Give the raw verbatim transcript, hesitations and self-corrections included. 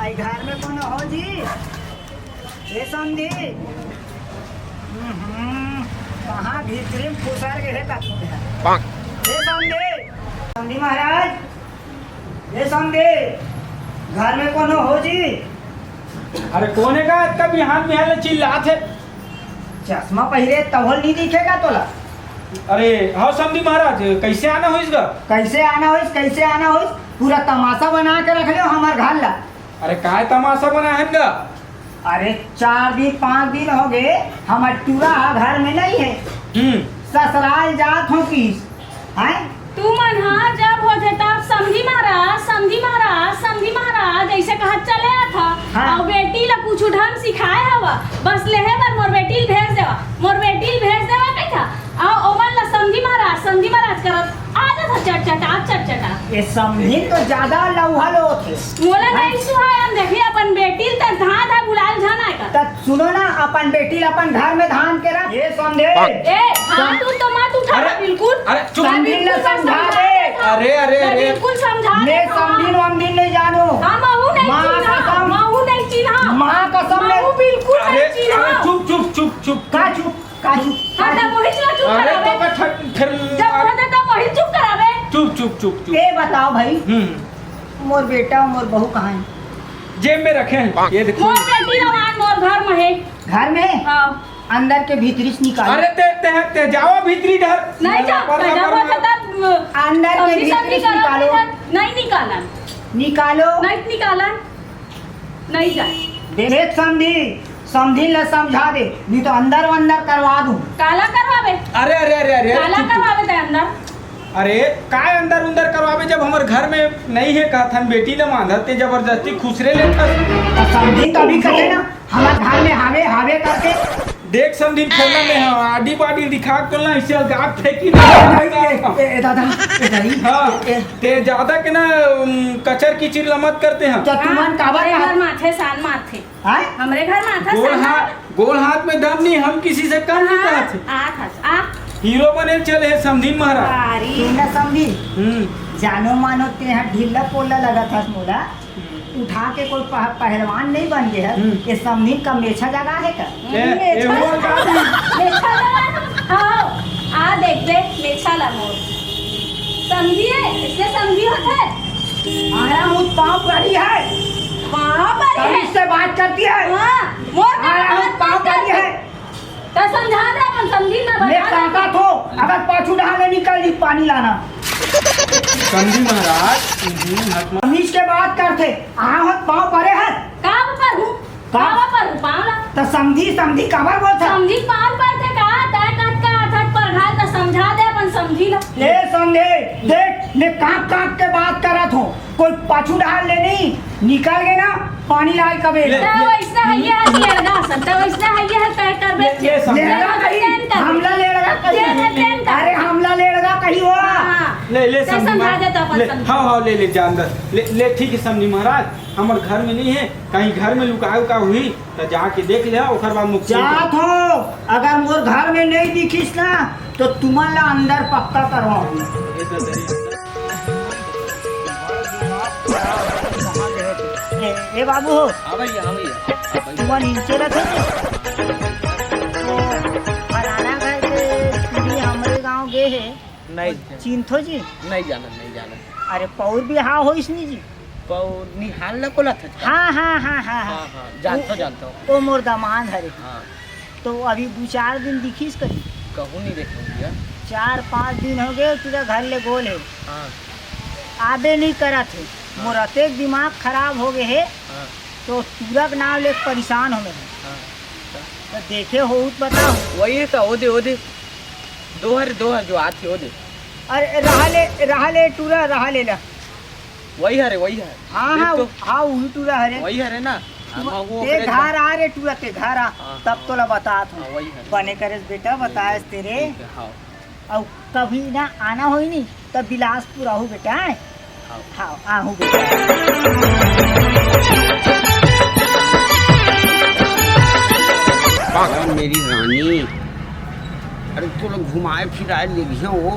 भाई, घर में कोनो हो जी? ए समधी। हम्म, कहाँ भीतरी में खुसर गए हे का तू? ए समधी, समधी महाराज, ए समधी, घर में कोनो हो जी? अरे कोन हे का? अतका बिहान बिहान ले चिल्लात हे। चश्मा पहिरे तभो ल नहीं दिखे का तोला? अरे हव समधी महाराज, कैसे आना होइस गा? कैसे आना होइस, कैसे आना होइस? पूरा तमाशा बना के रख ले हमर घर ला। अरे काय तमाशा बनाए हन गा? अरे चार दिन पांच दिन हो गए, हमर टूरा ह घर में नहीं है। हम्म। ससुराल जात हो किस, हैं? तुमन ह जब होथे तब समधी महाराज, समधी महाराज, समधी महाराज ऐसे कहत चले आथा। हाँ। अउ बेटी ला कुछु ढंग सिखाए हवा, बस लेहे बर मोर बेटी ल भेज देवा, मोर बेटी ल भेज देवा कहिथा। अउ ओमन ला समधी महाराज, समधी महाराज करत आ जाथा चटचटा, चटचटा। ये समधी तो ज्यादा लौहा लोथे। मोला नहीं सुहाय, हम देखी अपन बेटी ल त धा धा बुलाल झन आय का। त सुनो ना, अपन बेटी ल अपन घर में धान के रख। ये समधी। ए, हाथ उठ तो मत उठा, अरे, बिल्कुल। अरे, चुप। मैं समधी बिल्कुल ला समझा समझा दे। देता। अरे, अरे, मैं अरे। बिल्कुल समझा मैं देता। समधी वमधी नहीं जानू। हाँ, महू नहीं माँ चिन्हा, कसम। महू नहीं चिन्हा। माँ कसम मैं महू बिल्कुल अरे, नहीं चिन्हा। अरे, चुप, चुप, चुप, चुप। का चुप? का चुप? हाँ, तब वही चुप अरे, करावे। तो का ठक-, फिर जब होता तब वही चुप करावे। चुप, चुप, चुप, चुप। ये बताओ भाई, हम्म। मोर बेटा, मोर बहू कहाँ है? जेब में रखे हैं, ये देखो। मोर बेटी रवान मोर घर में है। घर में? हाँ। अंदर के भीतरी से निकालो। अरे ते, ते, ते जावा भीतरी डहर। नहीं जा, लपर, लपर, लपर। तब अंदर के समधी, भीतरी समधी से करो, निकालो। नहीं निकालन। निकालो। नहीं निकालन। नहीं जाए। देख समधी, समधी ला समझा दे, नहीं तो अंदर वंदर करवा दूं। काला करवावे? अरे, अरे, अरे, अरे, काला चुप, चुप। करवावे ते अंदर? अरे, काय अंदर उंदर करवावे, जब हमर घर में नहीं है कहथन, बेटी ला मांधत ते जबरदस्ती खुसरे लेथस। तो समधी तो अभी कहे ना, हमर घर में हावे, हावे करके। देख समधी, खेलना में हम आडी बाडी दिखा के तोला इसे अलगात फेंकी नहीं, नहीं। ए, ए, ए, दादा, ए, दादी, हाँ, ए, ए। ते ज्यादा के ना, उम, कचर किचिर ला मत करते हैं। तो तुमन हाँ, काबर हमरे घर माथे सान माथे। हाँ? हमरे घर माथा गोड़ सान हाथ, माथे। गोड़ हाथ में दम नहीं, हम किसी से कम नहीं हाँ, कहते। आ था, आ। हीरो बने चले हैं समधी महाराज। अरे। तू ना समधी। हम्म। जानो मानो ते यहाँ ढीला पोला लगा था मोला। हम्म। उठा के कोई पह-, पहलवान नहीं बन गया है। हम्म। ये समधी का मेछा जगह है का? ए, ए, मेछा। मोर का भी। मेछा लगा है? हाँ, आ देख बे, मेछा ला मोर। समधी है, इसने समधी होता है? आया हूँ, पाँव परी है। पाँव परी तब है? इससे बात करती है। हाँ, मोर आया हूँ, पाँव परी है। तो समझा दे अपन समधी ना मैं बता दे। काका थो, अगर पाछू डहार ले निकल जी पानी लाना। समधी महाराज, हम्म, हाथ में कमीज के बात करते, आया हूँ, पाँव परे है। का पर हूँ? का? कावा पर पावला? त समधी, समधी काबर बोलथस? समधी पार परथे का? तैं कतका अथक परघाय त समझा दे अपन समधी ल। ए समधी, देख, मैं कांप कांप के बात करत हूँ, कोई पाछू डाल ले नहीं, निकल गए ना, पानी लाए कबे। ले, त ले। वैसना हइये हस लड़गा सन, त वैसना हइये हस तैं करबे। ले, ले समधी। लड़गा कही, हमला लड़गा कही। अरे हमला लड़गा कही हो। हाँ। ले, ले तैं समधी समझा महाराज। दे त अपन ले, समधी। हाँ, हाँ, ले, ले, जान दे। ले, ले, ठीक है समधी महाराज, हमर घर में नहीं है, कहीं घर में लुकाए उकाए हुई, त जाके देख ले, ओकर बाद मुख खोल दे। जात हो, अगर मोर घर में नहीं दिखिस ना, तो तुमन ला अंदर पक्का करवाओ। ए, ए बाबू हो। हाँ भैया, हाँ भैया। हाँ भैया। तुमन इनसे रखे थे? वो फलाना घर के पीढ़ी हमरे गांव गे हे। नहीं। चिन्हथो जी? नहीं जानन, नहीं जानन। अरे, पौर बिहाव होइस नी जी? पौर निहाल ला बोलत हस का? हाँ, हाँ, हाँ, हाँ, हाँ। हाँ, हाँ, जानथो, वो, जानथो। वो मोर दमांद हरे। हाँ। तो अभी दू चार दिन दिखिस कहीं? कहूँ नहीं देखो भैया। चार पाँच दिन हो गए, टूरा घर ले गोल हे। हाँ। आबे नहीं करत हे। हाँ। मोर अतेक दिमाग खराब हो गए हे। हाँ। तो टूरा के नाम ले परेशान हो गए हे। हाँ। तो देखे हो त बताओ। वही है का? ओ दे, ओ दे। दो हर, दो हर जो आत हे, ओ दे। अरे, रहा ले, रहा ले, टूरा, रहा ले ला। वही हरे, वही हरे। हाँ, देख हाँ, तो। उ-, हाँ, उही टूरा हरे। वही हरे ना? हाँ, तू, मैं वो ते ओकरे घर आ रे टूरा, ते घर आ, हाँ, तब हाँ। तोला बतात हूँ। हाँ, वही हरे। बने करेस बेटा, बताएस तेरे। ठीक है, हाँ। अउ कभी ना आना होई नी, तब बिलासपुर आहू बेटा, हैं? हाँ। हाँ, आहू बेटा। वाह, मेरी रानी, अरे तोला घुमाए फिराए ले गया वो।